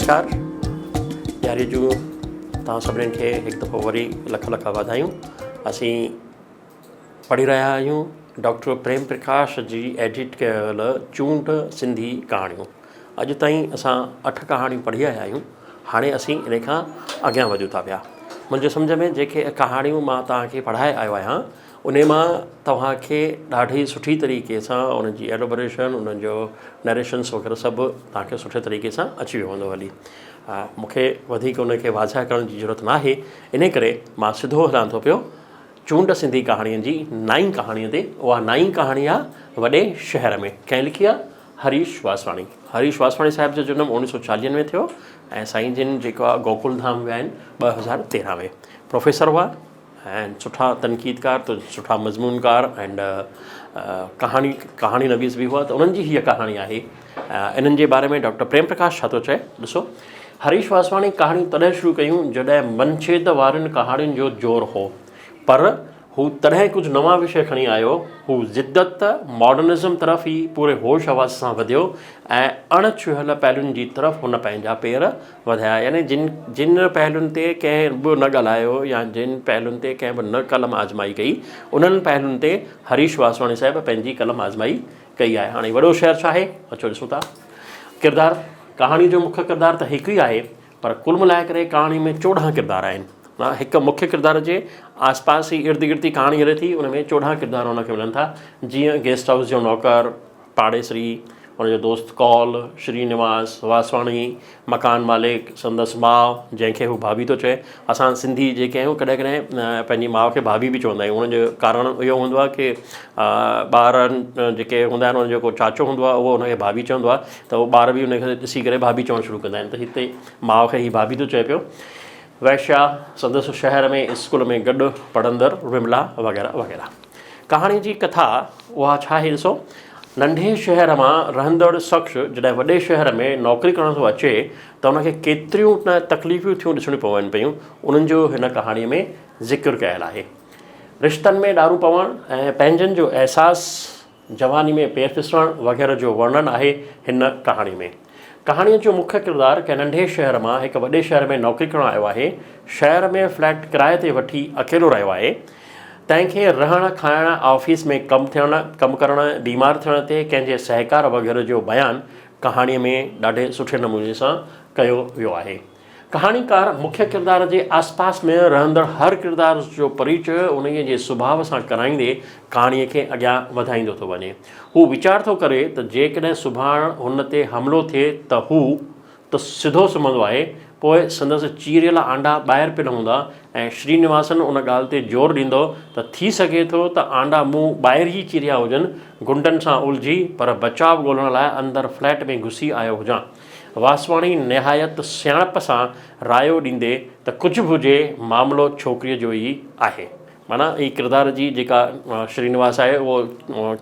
نمسڪار ڏياري جون توهان سڀنين کي هڪ دفعو وري لک لک واڌايون اسين پڙهي رهيا آهيون ڊاڪٽر پريم پرڪاش جي ايڊٽ ڪيل چونڊ سنڌي ڪهاڻيون اڄ تائين اسان اٺ ڪهاڻيون پڙهي آيا آهيون هاڻي اسين ان کان اڳيان وڌون ٿا پيا منهنجي سمجهه ۾ جيڪي ڪهاڻيون مان توهان کي پڙهائي آيو آهيان انهي مان توهان کي ڏاڍي سٺي طريقي سان انهن جي ايلوبريشن انهن جو نريشنس وغيره سڀ توهان کي سٺي طريقي سان اچي ويو هوندو هلي مون کي وڌيڪ ان کي واضح ڪرڻ جي ضرورت ناهي انهي ڪري مان سڌو هلان ٿو پيو چونڊ سنڌي ڪهاڻين جي نائين ڪهاڻي تي اها نائين ڪهاڻي آهي وڏي شهر ۾ ڪنهن لکي آهي هريش واسواڻي هريش واسواڻي صاحب جو جنم اوڻيهه سو چاليهن ۾ ٿيو ۽ سائين جن جيڪو آهي گوڪل ڌام ويا آهن 2013 ۾ پروفيسر هئا ۽ سٺا تنقيدڪار ته سٺا مضمونڪار اينڊ ڪهاڻي ڪهاڻي نويس به هئا ته انهن جي هيء ڪهاڻي آهي انهن جي باري ۾ ڊاڪٽر پريم پرڪاش ڇا ٿو چئي ڏسو هريش واسواڻي ڪهاڻيون تڏهن شروع ڪيون جڏهن منڇيد وارين ڪهاڻين جو زور هو پر هو تڏهن ڪجهه نوان وشيه کڻي آيو. هو جدت، Modernism، طرف ئي پوري هوش حواس سان وڌيو ۽ اڻ ڇهيل پهلوئن جي طرف هن پنهنجا پير وڌايا. يعني جن جن پهلوئن تي ڪنهن به نه ڳالهايو يا جن پهلوئن تي ڪنهن به نه قلم آزمائي ڪئي، انهن پهلوئن تي هريش واسواڻي صاحب پنهنجي قلم آزمائي ڪئي آهي. هاڻي وڏو شعر ڇا آهي؟ اچو ڏسون ٿا. ڪردار، ڪهاڻي جو مکيه ڪردار ته هڪ ئي آهي، پر ڪل ملائي ڪري ڪهاڻي ۾ 14 ڪردار آهن. هڪ مکيه ڪردار جي آس پاس ئي ارد گرد ئي ڪهاڻي هلي ٿي ان ۾ 14 ڪردار هن کي ملن ٿا جيئن گيسٽ هائوس جو نوڪر، پاڙيسري، هن جو دوست ڪول، شري نواس، واسواڻي، مڪان مالڪ، سندس ماء جنهن کي هو ڀاڀي ٿو چئي. اسان سنڌي جيڪي آهيون ڪڏهن ڪڏهن پنهنجي ماء کي ڀاڀي به چوندا آهيون ان جو ڪارڻ اهو هوندو آهي ڪي ٻارن جيڪي هوندا آهن ان جو ڪو چاچو هوندو آهي اهو ان کي ڀاڀي چوندو آهي ته اهو ٻار به ان کي ڏسي ڪري ڀاڀي چوڻ شروع ڪندا آهن ته هتي ماء کي هي ڀاڀي ٿو چئي پيو. وئشيا، سندس شهر ۾ اسڪول ۾ گڏ پڙهندڙ وملا وغيره وغيره. ڪهاڻي جي ڪٿا اها ڇا آهي ڏسو، ننڍي شهر مان رهندڙ شخص جڏهن وڏي شهر ۾ نوڪري ڪرڻ ٿو اچي ته ان کي ڪيتريون نه تڪليفون ٿيون ڏسڻيون پون پيون انهن جو هن ڪهاڻي ۾ ذڪر ڪيل آهي. رشتن ۾ ڏارون پوڻ ۽ پنهنجن جو احساس جواني ۾ پير پسڻ وغيره جو ورڻن آهي هن ڪهاڻي ۾. ڪهاڻيء جو مکيه ڪردار ڪنهن ننڍي شهر مان هڪ وڏي شهر ۾ نوڪري ڪرڻ آيو آهي. شهر ۾ فليٽ ڪرائي تي وٺي اڪيلو رهيو آهي. تنهن کي رهڻ کائڻ، آفيس ۾ ڪم ٿيڻ، ڪم ڪرڻ، بيمار ٿيڻ تي ڪنهن جي سهڪار وغيره جو بيان ڪهاڻيء ۾ ڏاڍي سٺي نموني سان ڪيو ويو آهي. ڪهاڻيڪار مکيه ڪردار جي آسپاس ۾ رهندڙ هر ڪردار جو پريچء انهيء جي سڀاء سان ڪرائيندي ڪهاڻيء کي اڳيان وڌائيندو ٿو وڃي. هو ويچار ٿو ڪري ته جيڪڏهن سڀاڻ هن تي حملو ٿئي ته هو ته سڌو سمهندو آهي، پوء سندس چيريل آنڊا ٻاهر پيل هوندا ۽ شري نواسن ان ڳالهه تي زور ڏيندو ته ٿي سگهي ٿو ته آنڊا مون ٻاهر ئي چيريا هجن، غنڊن سان الجهي پر بچاء ڳولڻ لاء اندر فليٽ ۾ گهسي آيو هجان. واسواڻي نهايت سياڻپ سان رايو ڏيندي ته ڪجهه به هجي معاملو ڇوڪريء جو ئي آهي. معنيٰ هي ڪردار جي جيڪا شرينواس آهي اهو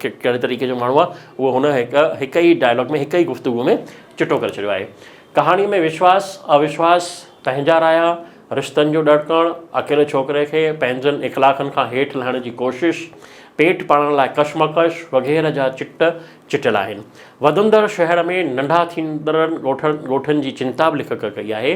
ڪهڙي طريقي جو ماڻهو آهي اهو هن هڪ هڪ ئي ڊائلاگ ۾ هڪ ئي گفتگو ۾ چٽو ڪري ڇڏيو آهي. ڪهاڻيء ۾ وشواس، اوشواس، پنهنجا رايا، رشتن جو ڏڙڪڻ، اڪيلي ڇوڪري کي پنهنجن اخلاقن کان هيٺ لهڻ جي ڪوشش، پيٽ پاڙڻ لاء ڪشمڪش وغيره جا چٽ چٽيل آهن. وڌندڙ شهر ۾ ننڍا ٿيندڙن ڳوٺن ڳوٺن جي چنتا به ليکڪ ڪئي آهي.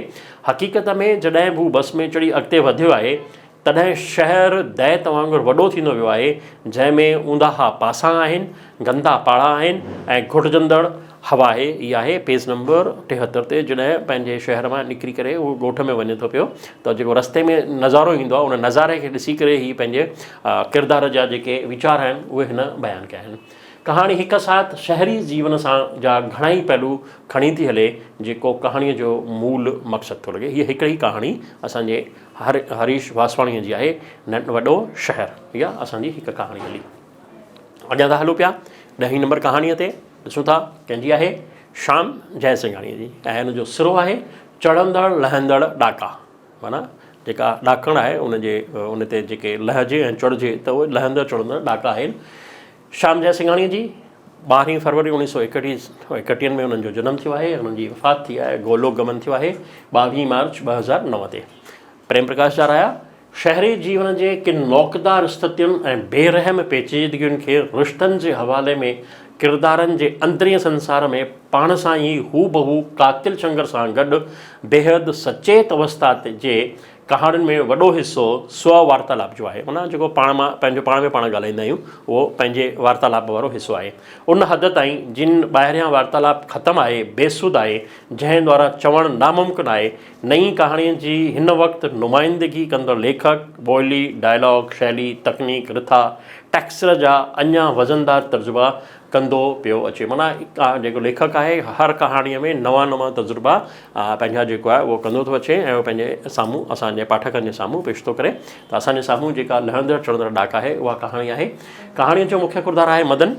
حقيقت ۾ جڏهن به هو بس ۾ چڙهي اڳتي وڌيو آهي، تڏهن شهر دئت وانگر وڏو ٿيندو ويو آهي، جنهن ۾ اونداها پاسا آهن، گندا پاڙا آهن ۽ گهٽجندڙ هوا آهي. هي آهي پيج نمبر 73 تي جڏهن پنهنجي شهر مان نڪري ڪري هو ڳوٺ ۾ وڃي ٿو پيو ته جيڪو رستي ۾ نظارو ايندو آهي ان نظاري کي ڏسي ڪري هي پنهنجي ڪردار جا جيڪي ويچار آهن اهي هن بيان ڪيا آهن. ڪهاڻي هڪ ساٿ شهري جيون سان جا گهڻائي پهلو کڻي ٿي هلي جيڪو ڪهاڻيء جو مول مقصد ٿو لڳي. هيء هڪڙي ڪهاڻي اسان جي هر هريش واسواڻيء جي آهي وڏو شهر اها اسان جي هڪ ڪهاڻي هلي. اڳيان ٿا هلون پيا ڏهين نمبر ڪهاڻيء تي ڏسون ٿا ڪنهن جي آهي شام جئه سنگهاڻيء جي ۽ ان جو سرو آهي چڙهندڙ لهندڙ ڏاڪا. معنيٰ جيڪا ڏاڪڻ آهي ان جي ان تي جيڪي لهجي ۽ چڙهجي ته اهي لهندڙ چڙهندڙ ڏاڪا آهن. شام جئه سنگهاڻيء جي ٻارهين فروري اوڻيهه سو ايڪٽيهن ۾ انهن جو جنم ٿيو آهي انهن جي وفات ٿي آهي گولوڪ گمن ٿيو آهي ٻاويهين مارچ 2009 تي. پريم پرڪاش جا رايا شهري جيون جي ڪن نوڪدار استتين ۽ بي رحم پيچيدگين کي رشتن جي حوالي ۾ ڪردارن جي اندرين سنسار ۾ پاڻ سان ئي هوبهو قاتل شنگر سان گڏ بيحد سچيت اوستا جي ڪهاڻين ۾ وڏو حصو سو وارتالاپ جو آهي. معنيٰ جيڪو پاڻ مان پنهنجو پاڻ ۾ پاڻ ڳالهائيندا آهيون اهو پنهنجي وارتالاپ وارو حصو آهي. ان حد تائين جن ٻاهريان وارتالاپ ختم آهي، بيسود آهي، جنهن دوارا چوڻ ناممڪن آهي. نئين ڪهاڻيء جي هن وقت نمائندگي ڪندڙ ليکڪ، ٻولي، ڊائلاگ، شئلي، تڪنيڪ، رٿا، ٽيڪسچر جا اڃا وزندار تجربا ڪندو پيو اچي. معنيٰ جيڪو ليکڪ آهي هر ڪهاڻيء ۾ نوان نوان تجربا پنهنجا جيڪو آهي اهو ڪندو ٿو اچي ۽ اهو پنهنجي سامهون اسان جي پاٺڪن جي سامهون پيش ٿو ڪري ته اسان جي سامهون جيڪا لهندڙ چڙهندڙ ڏاڪ آهي اها ڪهاڻي آهي. ڪهاڻيء جو مکيه ڪردار آهي مدن.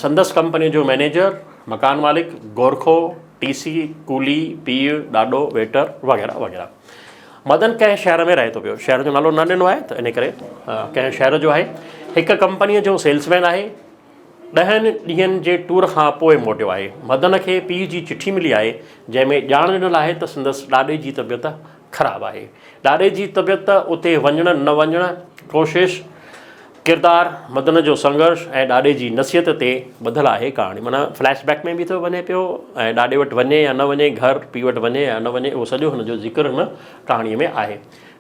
سندس ڪمپنيء جو مئنيجر، مڪان مالڪ، گورکو، ٽي سي، ڪولي، پيء، ڏاڏو، ويٽر وغيره وغيره. مدن ڪنهن شهر ۾ رهي ٿو پيو. شهر جو نالو نه ڏنو آهي ته ان ڪري ڪنهن شهر جو آهي. هڪ ڪمپنيء جو سيلز مين آهي. ڏهن ڏينهن جي ٽوئر کان پوء موٽيو آهي. مدن کي پيء جي چٺي ملي آهي، جنهن ۾ ڄاڻ ڏنل آهي ته سندس ڏاڏي جي طبيعت خراب آهي. ڏاڏي جي طبيعت، اتي وڃڻ نه وڃڻ، ڪوشش، ڪردار، مدن جو سنگهرش ۽ ڏاڏي جي نصيحت تي ٻڌل آهي ڪهاڻي. معنيٰ فليش بيڪ ۾ به ٿو وڃي پيو ۽ ڏاڏي وٽ وڃي يا نه وڃي، گهر پيء وٽ وڃي يا نه وڃي اهو سڄو هن جو ذڪر هن ڪهاڻيء ۾ آهي.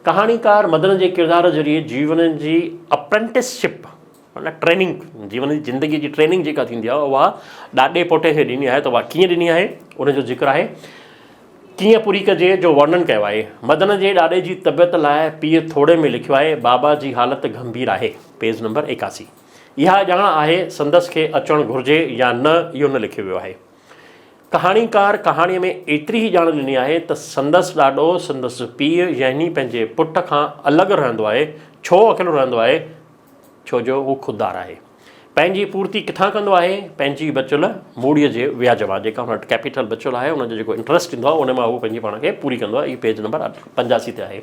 ڪهاڻيڪار مدن جي ڪردار ذريعي جيون جي اپرينٽسشپ معنيٰ ٽريننگ، جيون جي زندگيء جي ٽريننگ جيڪا ٿيندي آهي اها ڏاڏي پوٽي کي ڏني آهي ته اها ڪيئن ڏني آهي ان جو ذڪر آهي. ڪيئن پوري ڪجي جو ورڻن ڪيو آهي. مدن جي ڏاڏي جي طبيعت لاء پيء ٿوري ۾ لکيو آهي، بابا جي حالت گنڀير آهي. Page number 81. اها ڄاڻ آهي سندس کي اچڻ گهرجي يا نه اهو نه لکيو ويو آهي. ڪهاڻيڪار ڪهاڻيء ۾ ايتري ئي ڄاڻ ڏني آهي ته سندس ڏاڏو سندس پيء يعني پنهنجي پٽ کان الڳ رهندو آهي. ڇو اڪيلو رهندو آهي؟ ڇو جو هو خوددار آهي. پنهنجي پورتي ڪٿان ڪندو آهي؟ پنهنجي بچيل موڙيء جي وياج مان، جيڪا هن وٽ ڪيپيٽل بچيل آهي، ان جو جيڪو انٽريسٽ ايندو آهي، ان مان هو پنهنجي پاڻ کي پوري ڪندو آهي. هي پيج نمبر 85 تي آهي.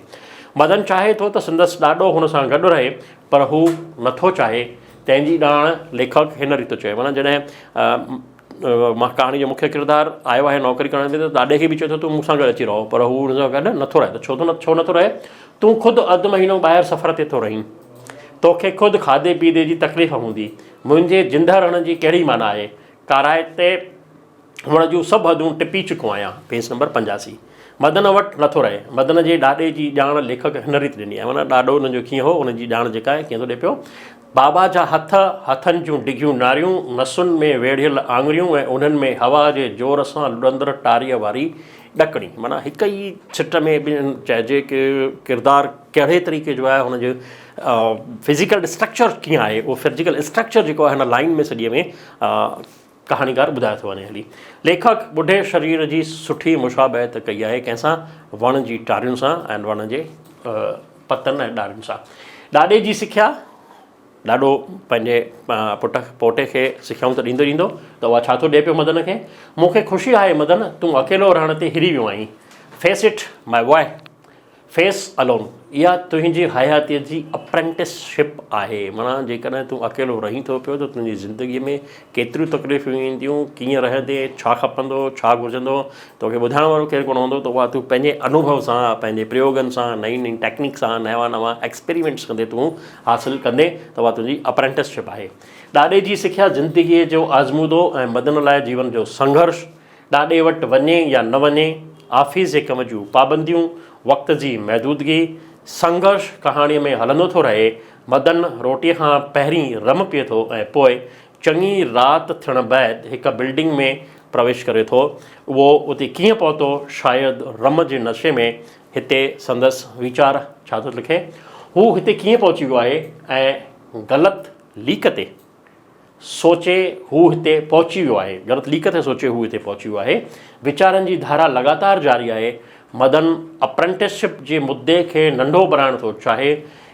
مدن چاهي ٿو ته سندس ڏاڏو هن سان گڏ رهي، پر هو نٿو چاهي. تنهن جي ڄاڻ ليکڪ هن ريت ٿو چئي، معنيٰ جڏهن ڪهاڻي جو مکيه ڪردار آيو آهي نوڪري ڪرڻ ۾ ته ڏاڏي کي به چئي ٿو تون مون سان گڏ اچي رهو، پر هو هن سان گڏ نٿو رهي ته ڇو نٿو رهي؟ تون خود اڌ مهينو ٻاهر سفر تي ٿو رهين. توکي خود کاڌي پيتي جي تڪليف هوندي. منهنجي زنده رهڻ جي ڪهڙي معنيٰ آهي؟ ڪارائتي هئڻ جون سڀ حدون ٽپي چڪو آهيان. Page number 85. مدن وٽ نٿو رهي. مدن جي ڏاڏي جي ڄاڻ ليکڪ هن ريت ڏني آهي. معنيٰ ڏاڏو هن جو ڪيئن هو، ان جي ڄاڻ جيڪا آهي ڪيئن ٿو ڏئي پيو. بابا جا هٿ، هٿن جون ڊگهيون ناريون، نسن ۾ ويڙهيل آڱريون ۽ انهن ۾ هوا جي زور سان لڏندڙ ٽاريء واري ڏڪڻي. معنيٰ هڪ ئي سٽ ۾ به چئجي ڪه ڪردار ڪهڙي طريقي جو آهي، هن جو فزيڪل اسٽرڪچر ڪيئن آهي، اهو فزيڪل اسٽرڪچر جيڪو آهي هن لائين ۾ سڄي ۾ ڪهاڻيڪار ٻڌائي ٿو وڃي هلي. ليکڪ ٻڍي شرير جي سٺي مشابهت ڪئي آهي ڪنهن سان؟ وڻ جي ٽارين سان ۽ وڻ جي پتن ۽ ڏارين سان. ڏاڏي جي سکيا، ڏاڏو پنهنجي پٽ پوٽي کي سکيائون ته ڏيندو ڏيندو ته اها ڇا ٿو ڏئي پيو مدن کي؟ مون کي خوشي آهي مدن، تون اڪيلو رهڻ تي هري ويو آهين. Face it my boy. Face alone, اها تنهنجي حياتيء جي اپرينٽس شپ آهي. معنيٰ جيڪڏهن تون اڪيلو رهين ٿو پيو ته تنهنجي زندگيء ۾ ڪيتريون تڪليفون اينديون، ڪيئن رهندين، ڇا کپندو، ڇا گهرجندو، توکي ٻڌائڻ وارو ڪير ڪونه هوندو ته اها تون پنهنجي انوڀو سان، پنهنجي پريوگن سان، نئين نئين ٽيڪنيڪ سان، نوان نوان ايڪسپيريمينٽس ڪندي تون حاصل ڪندين ته اها تنهنجي اپرينٽس شپ آهي. ڏاڏي جي سکيا زندگيء جو آزمودو ۽ مدن لاء جيون جو سنگهرش، ڏاڏي وٽ وڃي يا نه وڃي، آفيس جي ڪم جون پابنديون، وقت جي محدودگي، سنگهرش ڪهاڻيء ۾ هلندو ٿو رهي. مدن روٽيء کان پهرين رم پيئي ٿو ۽ پوء چڱي رات ٿيڻ بعد هڪ بلڊنگ ۾ پرويش ڪري ٿو. اهو اتي ڪيئن پهتو؟ شايد رم جي نشي ۾. هتي سندس ويچار ڇا ٿو لکي؟ هو هتي ڪيئن پهچي ويو آهي ۽ غلط ليڪ تي؟ سوچي هو هتي پهچي ويو آهي. غلط ليڪ تي سوچي هو هتي پهچي ويو آهي. ويچارن جي ڌارا لڳاتار جاري آهي. مدن اپرنٽسشپ جي مدي کي ننڍو بڻائڻ ٿو چاهي.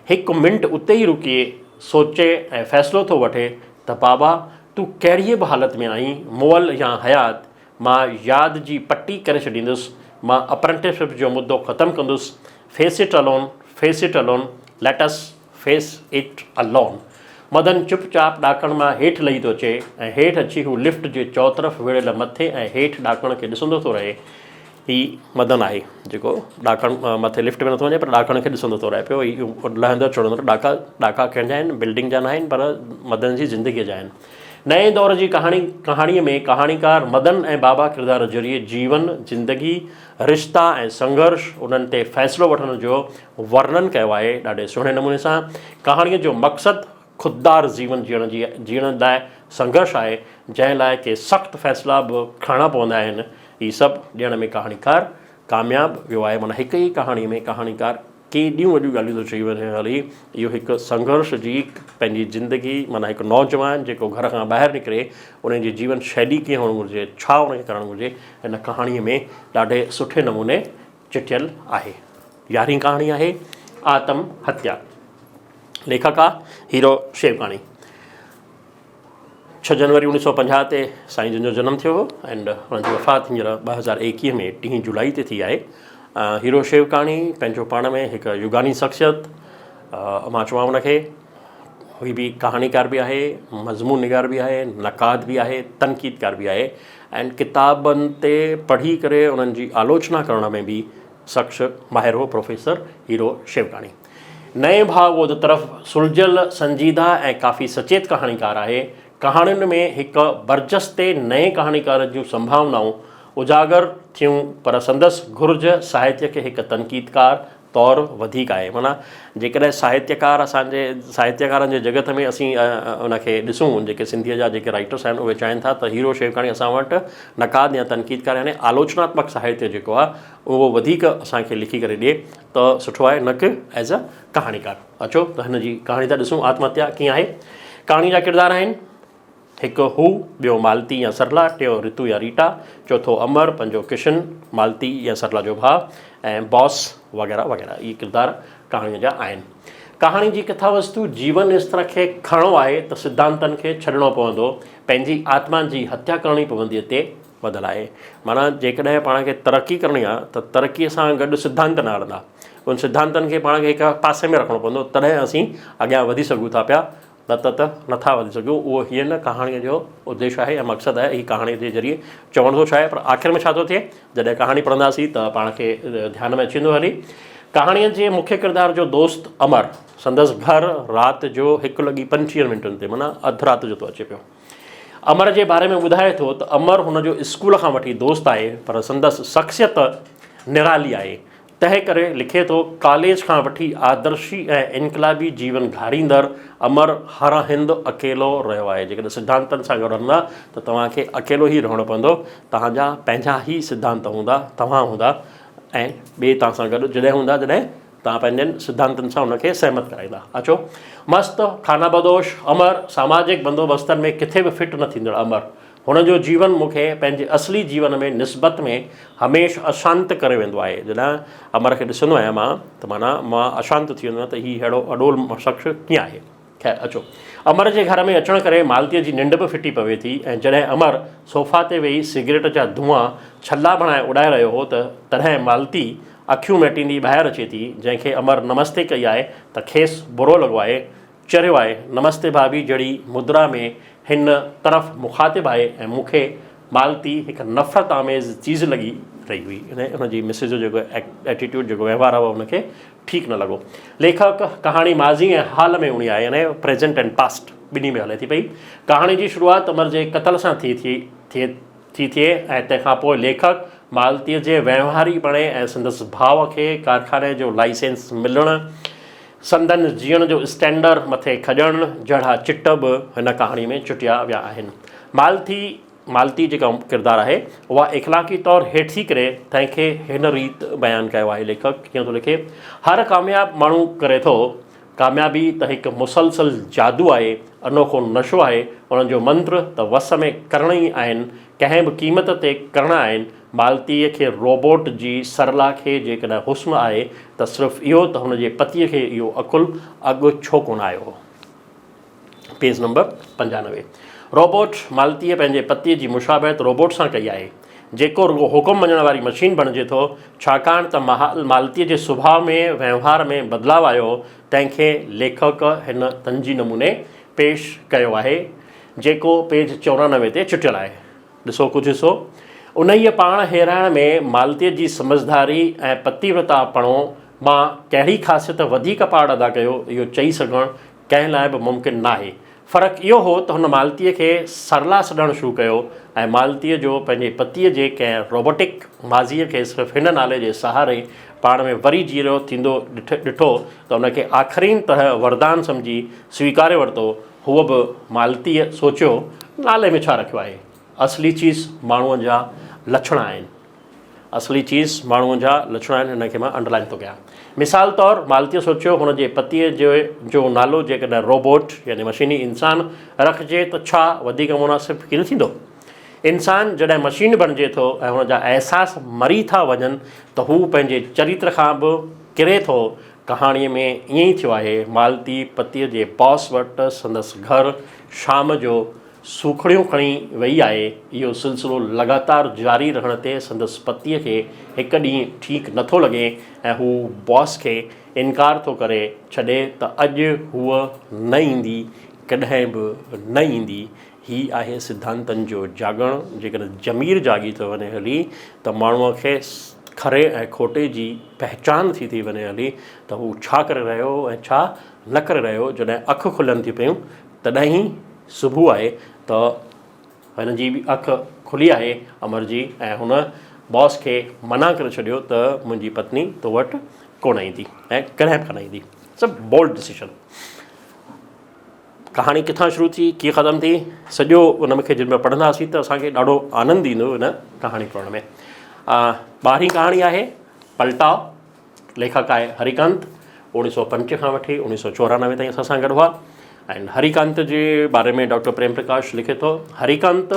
هڪ منٽ اتي ئي رڪي سوچي ۽ فيصلو ٿو وٺي ته بابا تون ڪهڙيء به حالت ۾ آهين، مئل يا حيات، مان ياد جي پٽي ڪري ڇڏيندس. مان اپرنٽسشپ جو مدو ختم ڪندس. Face it alone, face it alone, let us face it alone. Madan چپ چاپ ڏاڪڻ مان هيٺ لهي ٿو اچي ۽ هيٺ اچي هو لفٽ جي چؤطرف ويڙهيل مٿي ۽ هيٺ ڏاڪڻ کي ڏسندو ٿو رهي. هي مدن آهي جيڪو ڏاڪڻ مٿي لفٽ ۾ نٿو وڃي پر ڏاڪڻ کي ڏسندو ٿو رهي پيو. هي لهندڙ چڙهندڙ ڏاڪا ڏاڪا ڪنهن جا آهن؟ بلڊنگ جا ناهن پر مدن جي زندگيء جا آهن. نئين دور جي ڪهاڻي ڪهاڻيء ۾ ڪهاڻيڪار مدن ۽ بابا ڪردار ذريعي جيون، زندگي، رشتا ۽ سنگهرش، انهن تي فيصلو وٺڻ جو ورنن ڪيو آهي ڏاڍي سهڻي نموني سان. ڪهاڻيء جو مقصد خوددار جيون جيئڻ جي جيئڻ لاء سنگهرش آهي، جنهن لاء ڪي سخت فيصلا به کڻڻا پوندا آهن. هي سڀ ڏيڻ ۾ ڪهاڻيڪار ڪامياب ويو آهي. معنيٰ هڪ ئي ڪهاڻيء ۾ ڪهاڻيڪار ڪيڏيون وڏيون ڳالهيون ٿو چئي وڃي هلي اهو هڪ سنگهرش جي پنهنجي زندگي معنيٰ هڪ نوجوان جيڪو گهر کان ٻاهر نڪري ان جي جيون شيلي ڪيئن هئڻ گهرجي ڇا ان کي ڪرڻ گهرجي هن ڪهاڻي ۾ ڏاڍي سٺي نموني چٽيل آهي يارهين ڪهاڻي آهي آتم هتيا ليکڪ آ هيرو شيوڪاڻي ڇهه جنوري اڻويهه سؤ 50 تي سائين جن جو جنم ٿيو هو ۽ انهن جي وفات هينئر 2021 ۾ ٽين جولائي تي ٿي آهي. هيرو شيوڪاڻي پنهنجو پاڻ ۾ هڪ يگاني شخصيت مان چوان ان کي هي به ڪهاڻيڪار به آهي، مضمون نگار به آهي، نقاد به آهي، تنقيدڪار به آهي ۽ ڪتابن تي پڙهي ڪري انهن جي آلوچنا ڪرڻ ۾ به شخص ماهر هو پروفيسر هيرو شيوڪاڻي. نئين ڀاء ٻوڌ طرف سلجهيل، سنجيده ۽ ڪافي سچيت ڪهاڻيڪار آهي. ڪهاڻين ۾ هڪ برجستي نئين ڪهاڻيڪار جون سنڀاونائون اجاگر ٿيون پر سندس گهرج ساهتيه کي هڪ تنقيدڪار طور وڌيڪ آهي. معنيٰ جيڪڏهن ساهتيڪار اسان جي ساهتيڪارن جي جڳت ۾ اسين ان کي ڏسون جيڪي سنڌيء جا جيڪي رائيٽرس آهن اهي چاهين ٿا ته هيرو شيوڪاڻي اسان وٽ نقاد يا تنقيدڪار يعني آلوچناتمڪ ساهتيه جيڪو آهي اهو وڌيڪ اسان کي لکي ڪري ڏئي ته سٺو آهي نه ڪه ايز ا ڪهاڻيڪار. اچو ته هن جي ڪهاڻي ٿا ڏسون آتم هتيا ڪيئن آهي. ڪهاڻي جا ڪردار آهن، هڪ هو، ٻيو مالتي يا سرلا، ٽيون رتو يا ريٽا، چوٿو امر، پنجون ڪشن، مالتي يا سرلا جو ڀاء ۽ باس وغيره وغيره. اهي ڪردار ڪهاڻيء جا آهن. ڪهاڻي جي ڪٿا وستو جيون استر کي کڻڻو آهي ته سڌانتن کي ڇڏڻو پوندو، پنهنجي آتما جي هتيا ڪرڻي پوندي تي ٻڌل آهي. معنيٰ جيڪڏهن پاڻ کي ترقي ڪرڻي آهي ته ترقيء سان گڏ سڌانت نه هلندا. ان سڌانتن کي پاڻ کي هڪ پاسي ۾ رکڻو پوندو تڏهن اسين اڳيان وڌي سگهون ٿا پيا نه ته ته نٿا وڌي سگهون. اهو هيء نه ڪهاڻيء جو اديش آهي يا مقصد آهي. هي ڪهاڻيء جي ذريعي چوڻ ٿو چاهي پر آخر ۾ ڇا ٿو ٿئي جڏهن ڪهاڻي پڙهنداسين ته پاڻ کي ڌيان ۾ اچي ويندو هلي. ڪهاڻيء جي مکيه ڪردار جو دوست امر سندس گهر رات جو هڪ لڳي پنجٽيهن منٽن تي معنيٰ اڌ رات جو ٿو اچي پيو. امر جي باري ۾ ٻڌائي ٿو ته امر هن جو اسڪول کان وٺي دوست آهي پر سندس شخصيت نرالي آهي تنهن ڪري لکي ٿو ڪاليج کان وٺي آدرشي ۽ انقلابي جيون گهاريندڙ امر هر هنڌ اڪيلو رهيو آهي جيڪڏهن سڌانتن سان گڏ هلندا ته توهان کي اڪيلو ئي رهڻو پوندو توهان جا پنهنجا ئي سڌانت هوندا توهان هوندا ۽ ٻئي توهان سان گڏ جڏهن هوندا جڏهن توهان پنهنجن سڌانتن سان ان کي سهمت ڪرائيندا. اچو. مست، خانه بدوش، امر، ساماجڪ بندوبستن ۾ ڪٿي به فٽ نه ٿيندڙ امر. هن جو جيون مون کي پنهنجي اصلي جيون ۾ نسبت ۾ هميشھ اشانت ڪري ويندو آهي. جڏهن امر کي ڏسندو آهيان مان ته معنيٰ مان اشانت ٿي ويندو آهيان ته هي ههڙو اڏول شخص ڪيئن آهي. خير اچو. امر جي گهر ۾ اچڻ ڪري مالتيء جي ننڊ به ڦٽي پوي ٿي ۽ جڏهن امر صوفا تي ويهي سگريٽ جا دونهان ڇلا بڻائي اڏائي رهيو هو ته تڏهن مالتي اکيون مهٽيندي ٻاهر اچي ٿي، جنهن کي امر نمستي ڪئي آهي ته کيس برو لڳو آهي، چريو آهي، نمستي ڀاڀي جهڙي مدرا ۾ هن طرف مخاطب آهي ۽ مون کي مالتي هڪ نفرت آميز چيز لڳي رهي هئي. ان جي مسز جو جيڪو ايٽيٽيوڊ جيڪو وهنوار هو ان کي ٺيڪ نه لڳو. ليکڪ ڪهاڻي ماضي ۽ حال ۾ اڻي آهي يعني پريزنٽ اينڊ پاسٽ ٻنهي ۾ هلي ٿي پئي. ڪهاڻي جي شروعات امر جي قتل سان ٿي ٿئي ٿي ٿئي ۽ تنهن کان پوء ليکڪ مالتيء جي وهنواري پڻي ۽ سندس ڀاء کي ڪارخاني جو لائسنس ملڻ، سندن جيئڻ جو اسٽينڊر مٿي کڄڻ جهڙا چٽ به هن ڪهاڻي ۾ چٽيا ويا آهن. مالٿي مالتي جيڪا ڪردار آهي اها اخلاقي طور هيٺ ٿي ڪري تنهن کي هن ريت بيان ڪيو آهي ليکڪ ڪيئن ٿو لکي هر ڪامياب ماڻهو ڪري ٿو ڪاميابي ته هڪ مسلسل جادو آهي انوکو نشو آهي ان جو منتر ته وس ۾ ڪرڻ ئي آهن ڪنهن به قيمت تي ڪرڻا آهن مالتي کي روبوٽ جي سرلا کي جيڪڏهن حسن آهي ته صرف اهو ته هن جي پتيء کي اهو عقل اڳ ڇو ڪونه آيو هو. Page number 95. روبوٽ، مالتيء پنهنجي پتيء جي مشابهت روبوٽ سان ڪئي آهي، جيڪو رڳو حڪم مڃڻ واري مشين بڻجي ٿو، ڇاڪاڻ ته مالتيء جي سڀاء ۾ وهنوار ۾ بدلاء آيو، تنهن کي ليکڪ هن طنزي نموني پيش ڪيو آهي، جيڪو پيج 94 تي چٽيل آهي. ڏسو ڪجهه حصو. انهيء پاڻ هيرائڻ ۾ مالتيء جي سمجهداري ۽ پتيورتاپڻو مان ڪهڙي خاصيت وڌيڪ پارٽ ادا ڪيو، اهو چئي سگهڻ ڪنهن لاء به ممڪن ناهي. فرق اهو هو ته هن مالتيء کي سرلا سڏڻ شروع ڪيو ۽ مالتيء جو پنهنجي پتيء جي ڪنهن روبوٽڪ ماضيء کي صرف هن نالي جي سهاري پاڻ ۾ وري جيئرو ٿيندو ڏٺو ته ان کي آخرين طرح وردان سمجهي سويڪاري ورتو. هوء به مالتيء سوچيو، نالي ۾ ڇا رکيو آهي؟ اصلي چيز ماڻهوء جا لڇڻ آهن. اصلي چيز ماڻهوء جا لڇڻ آهن، هن کي مان انڊرلائن ٿو ڪيان. مثال طور، مالتيء سوچيو، هن جي پتيء جي جو نالو جيڪڏهن روبوٽ يعني مشيني انسان رکجي ته ڇا وڌيڪ مناسب ڪين ٿيندو؟ انسان جڏهن مشين بڻجي ٿو ۽ هن جا احساس مري ٿا وڃن ته هو پنهنجي چريتر کان به ڪري ٿو. ڪهاڻيء ۾ ائين ئي ٿيو آهي. مالتي پتيء جي باس وٽ سندس گهر شام جو سوکڙيون کڻي ويئي آهي. اهو سلسلو لڳاتار جاري رهڻ تي سندس پتيء کي هڪ ڏينهن ٺيڪ نٿو لڳي ۽ هو باس کي انڪار ٿو ڪري ڇڏي ته اڄ هوء نه ايندي، ڪڏهن به نه ايندي. هي آهي سڌانتن جو جاڳڻ. جيڪڏهن ضمير جاڳي ٿو وڃي هلي ته ماڻهوء کي کري ۽ کوٽي جي پهچان ٿي ٿي وڃي هلي ته هو ڇا ڪري رهيو هو ۽ ڇا نه ڪري رهيو هو. جڏهن اک کلن ٿي پيون تڏهن ئي صبح آهي ته هن جي به اک کلي آهي امر جي ۽ هن باس کي منع ڪري ڇڏيو ته منهنجي پتني تو وٽ ڪونه ايندي ۽ ڪڏهن به ڪونه ايندي. It's a bold decision. ڪهاڻي ڪٿان شروع ٿي ڪيئن ختم ٿي سڄو ان کي جن مهل پڙهنداسين ته اسان کي ڏاڍو آنند ايندو ان ڪهاڻي پڙهڻ ۾. ٻارهين ڪهاڻي آهي پلٽاء. ليکڪ آهي هريڪانت، اوڻيهه سؤ پنج کان وٺي اوڻيهه سؤ 94 تائين اسان سان گڏ هئا ۽ هريڪانت جي باري ۾ ڊاڪٽر پريم پرڪاش لکي ٿو، هريڪانت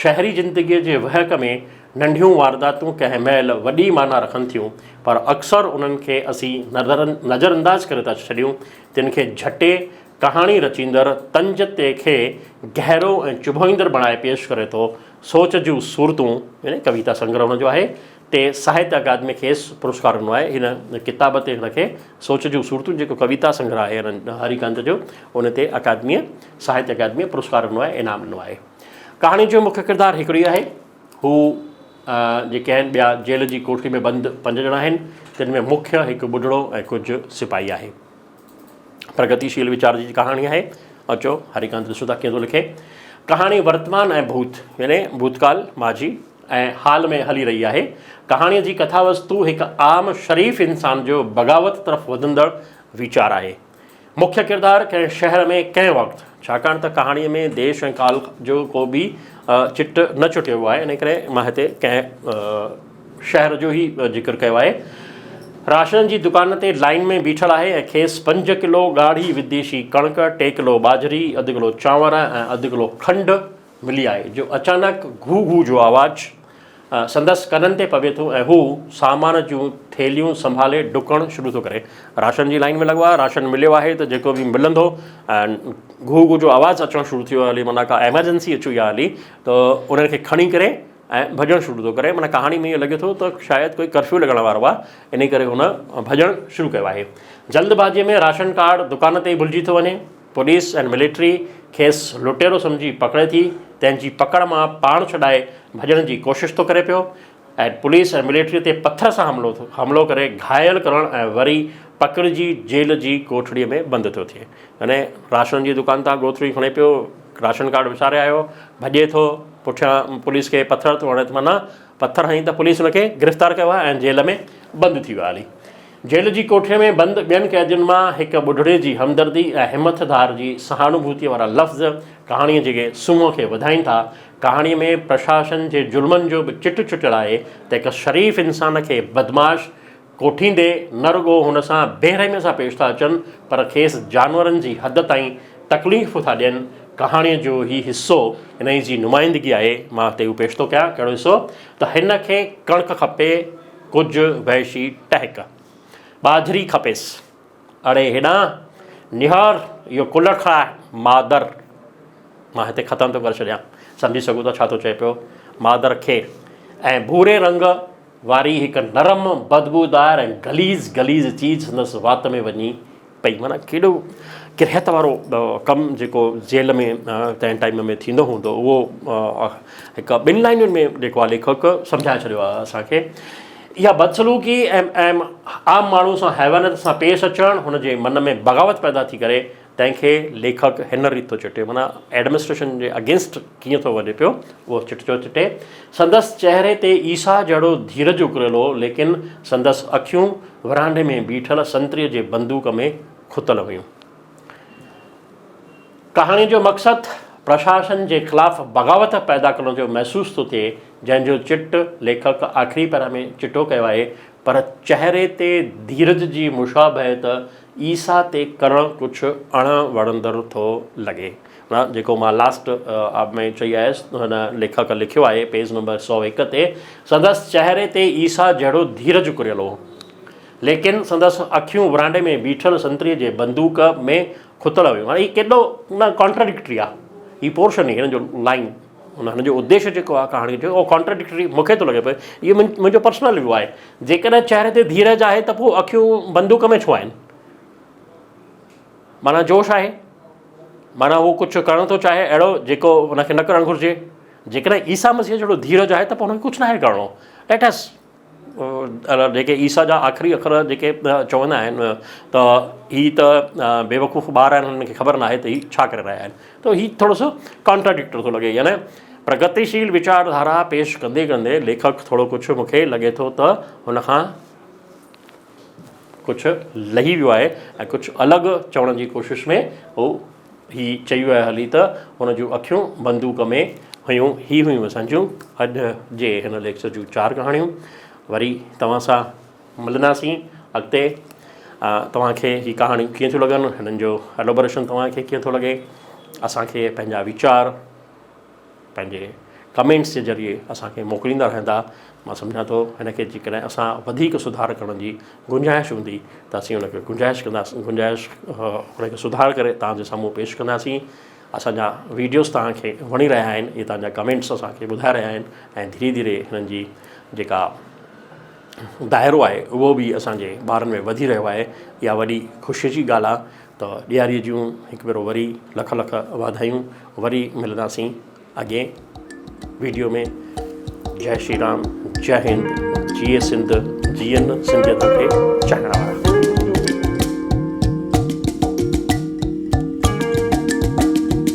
شهري زندگيء جي وهڪ ۾ ننڍيون وارداتون ڪنهن مهل وڏي معنيٰ رکن ٿيون، پر اڪثر انهن کي اسين نظرانداز ڪري ٿا ڇڏيون، تن کي جهٽي ڪهاڻي رچيندڙ طنز تي کي گهرو ۽ چڀوئيندڙ بڻائي پيش ڪري ٿو. سوچ جون صورتون يعني ڪويتا سنگرهه هن جو آهي، تي ساهتيه اڪادمي کيس پرسڪار ڏنو آهي. هن ڪتاب تي هن کي سوچ جون صورتون جيڪو ڪويتا سنگرهه آهي هن هريڪانت جو ان تي اڪادميء ساهتيه اڪادميء پرسڪار ڏنو آهي انعام ڏنو آهي. ڪهاڻي جو مکيه ڪردار هڪڙو ئي آهي. هو جيڪي آهن ٻيا جيل جي ڪوٺڙي ۾ بند پنج ڄڻا آهن تن ۾ مکيه هڪ ٻڍڙو ۽ ڪجهه سپاهي آهي. پرگتيشيل ويچار جي ڪهاڻي آهي. اچو هريڪانت ڏسون ٿا ڪيئن ٿو لکي. ڪهاڻي ورتمان ۽ ڀوت يعني ڀوتڪال، ماضي، ۽ حال ۾ هلي رهي آهي. ڪهاڻيء جي ڪٿا وستو هڪ عام شريف انسان جو بغاوت طرف وڌندڙ ويچار آهي. مکيه ڪردار ڪنهن شهر ۾ ڪنهن وقت، ڇاڪاڻ ته ڪهاڻيء ۾ ديش ۽ ڪال جو ڪو به چٽ نه چٽيو ويو آهي، ان ڪري مان هتي ڪنهن شهر جو ئي ذڪر ڪيو آهي. راشن جي دڪان تي لائين ۾ بيٺل آهي ۽ کيس پنج ڪلو ڳاڙهي وديشي ڪڻڪ، ٽي ڪلو ٻاجهري، اڌ ڪلو چانور ۽ اڌ ڪلو کنڊ ملي آهي جو اچانڪ گهو گهو جو آواز سندس ڪنن تي پوي ٿو ۽ هو سامان جون ٿيلهيون سنڀالي ڊڪڻ شروع ٿو ڪري. راشن جي لائين ۾ لڳو آهي، راشن مليو آهي ته جيڪو به ملندو ۽ گهو گهو جو آواز اچڻ شروع ٿي ويو هلي معنيٰ ڪا ايمرجنسي اچي وئي آهي هلي ته انهن کي کڻي ڪري ۽ ڀڄڻ شروع ٿو ڪري معنيٰ ڪهاڻي ۾ اهو لڳي ٿو ته شايد ڪوئي ڪرفيو لڳڻ وارو آهي انهي ڪري هن ڀڄڻ شروع ڪيو آهي. جلدبازيء ۾ راشن ڪارڊ دڪان تي ئي ڀلجي ٿو وڃي. پوليس ۽ ملٽري کيس لٽيرو سمجهي پڪڙي ٿي، تنهن جي پڪڙ مان پاڻ ڇڏائي ڀڄڻ جي ڪوشش ٿو ڪري پيو ۽ پوليس ۽ ملٽري تي پٿر سان حملو حملو ڪري گهايل ڪرڻ ۽ وري پڪڙجي جيل جي ڪوٺڙي ۾ بند ٿو ٿئي. يعني راشن جي دڪان تان ڳوٿري کڻي پيو، راشن ڪارڊ وساري آيو، ڀڄي ٿو، پٺيان پوليس کي پٿر ٿو هڻي ته معنيٰ پٿر هڻي ته پوليس هن کي گرفتار ڪيو آهي ۽ جيل ۾ بند ٿي ويو آهي. جيل جي ڪوٺي ۾ بند ٻين قيدين مان هڪ ٻڍڙي جي همدردي ۽ همٿ ڌار جي سهانوڀوتيء وارا لفظ ڪهاڻيء جي سونهن کي وڌائين ٿا. ڪهاڻيء ۾ پرشاسن جي ظلمن جو به چٽ چٽيل آهي ته هڪ شريف انسان کي بدمعاش ڪوٺيندي نه رڳو هن سان بيرحميء سان پيش ٿا اچن پر کيس جانورن جي حد تائين تڪليف ٿا ڏين. ڪهاڻيء جو هي حصو انهيء جي نمائندگي آهي. مان هتي اهو پيش ٿو ڪيان. ڪهڙو حصو؟ ته هن کي ڪڻڪ کپي. ڪجهه وحشي ٽهڪ. ٻاجهري کپيس. اڙي هيڏانهن نهار، اهو ڪلهڙ کاء مادر. مان هتي ختم ٿو ڪري ڇڏيان. سمجهي سگهو ٿا ڇا ٿو چئي پيو. مادر کي ۽ ڀوري رنگ واري هڪ نرم، بدبودار ۽ غليظ غليظ چيز سندس وات ۾ وڃي پئي. معنيٰ ڪيڏو ڪرهت وارو ڪم جيڪو جيل ۾ تنهن ٽائيم ۾ ٿيندو هوندو اهو هڪ ٻن لائنن ۾ جيڪو آهي ليکڪ سمجهائي ڇڏيو آهي اسان کي. اها بدسلوڪي ۽ عام ماڻهو سان حيوانيت سان پيش اچڻ هن جي من ۾ بغاوت پيدا ٿي ڪري تنهن کي ليکڪ هن ريت ٿو چٽي معنيٰ ايڊمنسٽريشن جي اگينسٽ ڪيئن ٿو وڃي پيو اهو چٽ ٿو چٽي. سندس چهري تي عيسيٰ جهڙو ڌيرج اڪريل هو ليڪن سندس اکيون ورانڊي ۾ بيٺل سنتريء جي بندوق ۾ کتل هيون. ڪهاڻيء جو مقصد پرشاسن جي خلاف بغاوت پيدا ڪرڻ جو محسوس ٿو ٿئي جنهن جو چٽ ليکڪ آخري پيرا ۾ چٽو ڪيو آهي پر چهري تي ڌيرج جي مشابهت عيسيٰ تي ڪرڻ ڪجهه اڻ وڻندڙ ٿو لڳي. جيڪو مان لاسٽ ۾ چئي آيس هن ليکڪ لکيو آهي پيج نمبر 101 تي، سندس چهري تي عيسيٰ جهڙو ڌيرج ڪريل هو. ليڪن سندس اکيون ورانڊي ۾ بيٺل سنتريء جي بندوق ۾ کتل هيون. هاڻي هي ڪيڏو نه ڪانٽراڊڪٽري آهي. هي پورشن هي هن جو لائين هن جو اديش جيڪو آهي ڪهاڻيء جو اهو ڪانٽراڊڪٽري مون کي ٿو لڳي پيو. اهو منهنجو پرسنل ويو آهي. جيڪڏهن چهري تي ڌيرج آهي ته پوء اکيون بندوق ۾ ڇو آهن؟ معنيٰ جوش آهي، معنيٰ هو ڪجهه ڪرڻ ٿو چاهي اهڙو جيڪو هن کي نه ڪرڻ گهرجي. جيڪڏهن عيسيٰ مسيح جهڙو ڌيرج آهي ته پوء هن کي ڪجهه ناهي ڪرڻو. Let us جيڪي عيسيٰ جا آخري اکر جيڪي چوندا آهن ته هي ته بيوقوف ٻار آهن هنن کي خبر ناهي ته هي ڇا ڪري رهيا آهن ته هي ٿورو سو ڪانٽراڊڪٽر ٿو لڳي يعني پرگتيشيل ويچارڌارا پيش ڪندي ڪندي ليکڪ ٿورو ڪجهه مون کي لڳي ٿو ته هن کان ڪجهه لهي ويو آهي ۽ ڪجهه الڳ چوڻ جي ڪوشش ۾ هو هي چئي ويو آهي هلي ته هن جون اکيون بندوق ۾ هيون. هي هيون اسان جون اڄ جي هن ليڪچر جون چار ڪهاڻيون. وري توهان سان ملنداسين اڳتي. توهان کي هي ڪهاڻيون ڪيئن ٿيون لڳن، هنن جو ايلوبريشن توهان کي ڪيئن ٿو لڳي، اسان کي پنهنجا ويچار پنهنجي ڪمينٽس جي ذريعي اسان کي موڪليندا رهندا. مان سمجهان ٿو هن کي جيڪڏهن اسان وڌيڪ سڌار ڪرڻ جي گنجائش هوندي ته اسين ان کي گنجائش ڪنداسين گنجائش ان کي سڌار ڪري توهان جي سامهون پيش ڪنداسين. اسان جا ويڊيوز توهان کي وڻي رهيا آهن اهي توهان جا ڪمينٽس اسان کي ٻڌائي رهيا آهن ۽ ڌيري ڌيري هنن جي جيڪا دائرو آهي اهو به اسان جي ٻارن ۾ وڌي رهيو آهي. اها وڏي خوشي جي ڳالهه آهي ته ڏياريء جون هڪ ڀيرو وري لک لک واڌايون. وري ملنداسين اڳئين ويڊيو ۾. جئي شري رام، جئي هند، جيئي سنڌ، جيئن سنڌيت کي چاهڻ وارا.